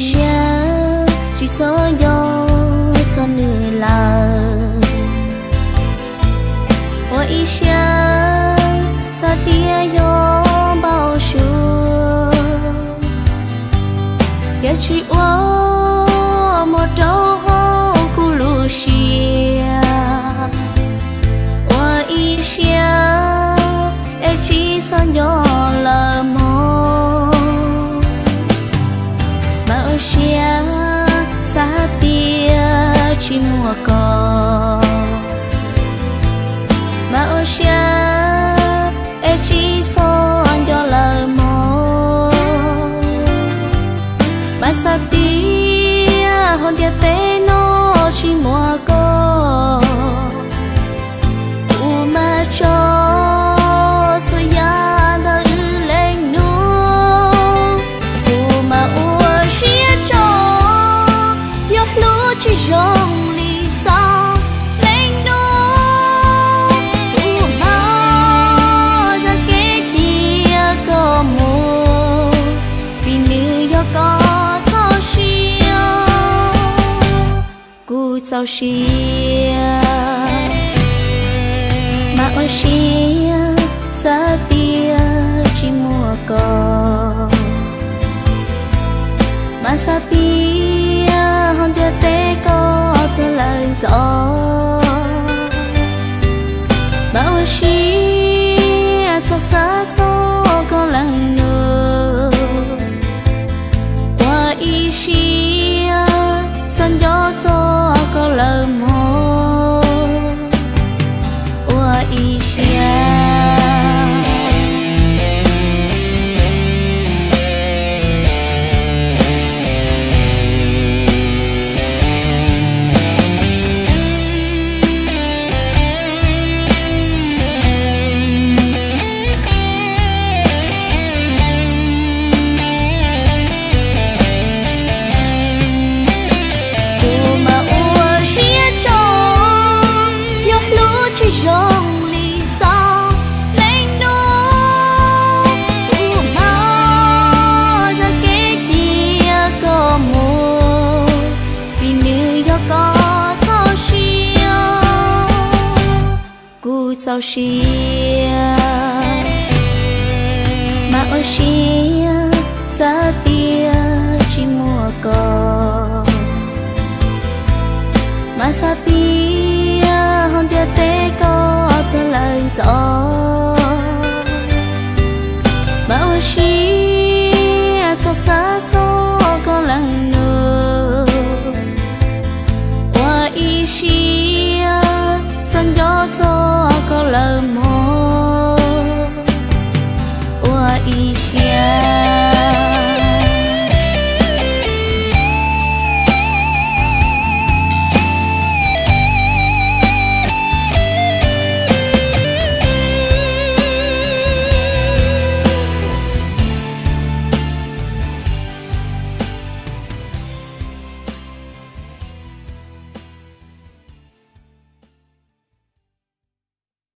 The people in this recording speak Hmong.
siab tsis txhob nco txog nws lawm. Ua ib siab xav tias yog npau suav, thiaj tsis ua muag rau hauv kuv lub siab. Ua ib siab es tsis txhob nco lawm mog. Mas ua siab xav tias tsis muaj koj. Mas ua siab es tsis txhob nco lawm mog. Mas xav tias hauv ntiaj teb no tsis muaj koj. Kuv mas tso txhua yam ntawm wb leej nus. Kuv mas ua siab tso, yog hlub tsis zoo li xav leej nus. Kuv mas zam kev cia koj mus, vim nws yog koj txoj sia. Kuv txaus siab. Mas ua siab xav tias tsis muaj koj. Mas xav tias hauv ntiaj teb koj tuag lawm ntxov. Mas ua siab txhob xav txog koj leej nus. Ua ib siab txhob nco txog koj lawm mog. Ua ib siab. Kuv mas ua siab tso, yog hlub tsis zoo li xav leej nus. Kuv mas zam kev cia koj mus, vim nws yog koj txoj sia. Kuv txaus siab. Mas ua siab xav tias tsis muaj koj. Mas xav tias hauv ntiaj teb koj tuag lawm ntxov.